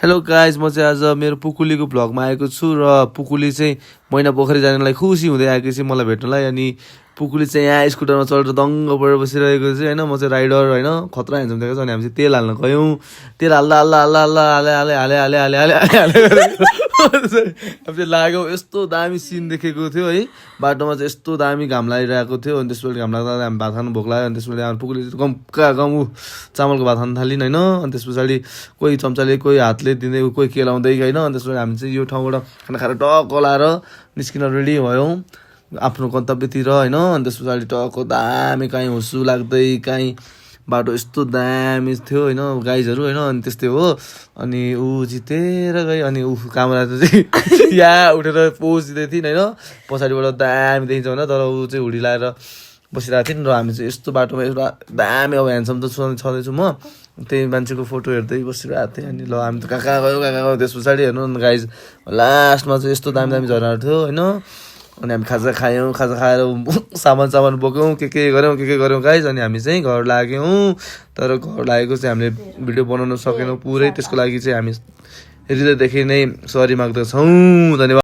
Hello guys, म चाहिँ आज मेरो पुकुलीको भ्लगमा आएको छु र पुकुली चाहिँ मैना पोखरी जानलाई खुसी हुँदै आएको चाहिँ मलाई भेट्नलाई। अनि पुकुली चाहिँ यहाँ स्कुटरमा चढेर दङ्ग परेर बसिरहेको चाहिँ होइन। म चाहिँ राइडर होइन, खतरा हेर्छौँ दिएको छ। अनि हामी चाहिँ तेल हाल्न गयौँ, तेल हाल्दा हाल्दा हाल्दा हाल्दा हाले हाले हाले हाले हाले हाले हाले हाले अब चाहिँ लाग्यो। यस्तो दामी सिन देखेको थियो है, बाटोमा चाहिँ यस्तो दामी घाम लागिरहेको थियो। अनि त्यसपछि घाम लाग्दा हामी भात खानु भोक लाग्यो। अनि त्यसपछि हाम्रो पुकुली गम चामलको भात खानु थालिन् होइन। अनि त्यस पछाडि कोही चम्चाले कोही हातले दिँदै कोही केलाउँदै होइन। अनि त्यसपछि हामी चाहिँ यो ठाउँबाट खाना खाएर टक्क लाएर निस्किन रेडी भयौँ आफ्नो गन्तव्यतिर होइन। अनि त्यस पछाडि टक्क दामी काहीँ हुस्सु लाग्दै काहीँ बाटो यस्तो दामी थियो होइन, गाइजहरू होइन। अनि त्यस्तै हो। अनि ऊ जितेर गयो। अनि कामरा चाहिँ यहाँ उठेर पोज दिँदै थिइन् होइन, पछाडिबाट दामी देखिन्छ होइन। तर ऊ चाहिँ हुडी लाएर बसिरहेको थिइन् र हामी चाहिँ यस्तो बाटोमा एउटा दामी अब ह्यान्डसम त छँदैछु म, त्यही मान्छेको फोटो हेर्दै बसिरहेको थिएँ। अनि ल हामी त कहाँ कहाँ गयो त्यस पछाडि हेर्नु न गाइज, लास्टमा चाहिँ यस्तो दामी दामी झरनाहरू थियो होइन। अनि हामी खाजा खायौँ, खाजा खाएर सामान बोक्यौँ, के गऱ्यौँ गाइज। अनि हामी चाहिँ घर लाग्यौँ। तर घर लागेको चाहिँ हामीले भिडियो बनाउन सकेनौँ पुरै। त्यसको लागि चाहिँ हामी हृदयदेखि नै सरी माग्दछौँ। धन्यवाद।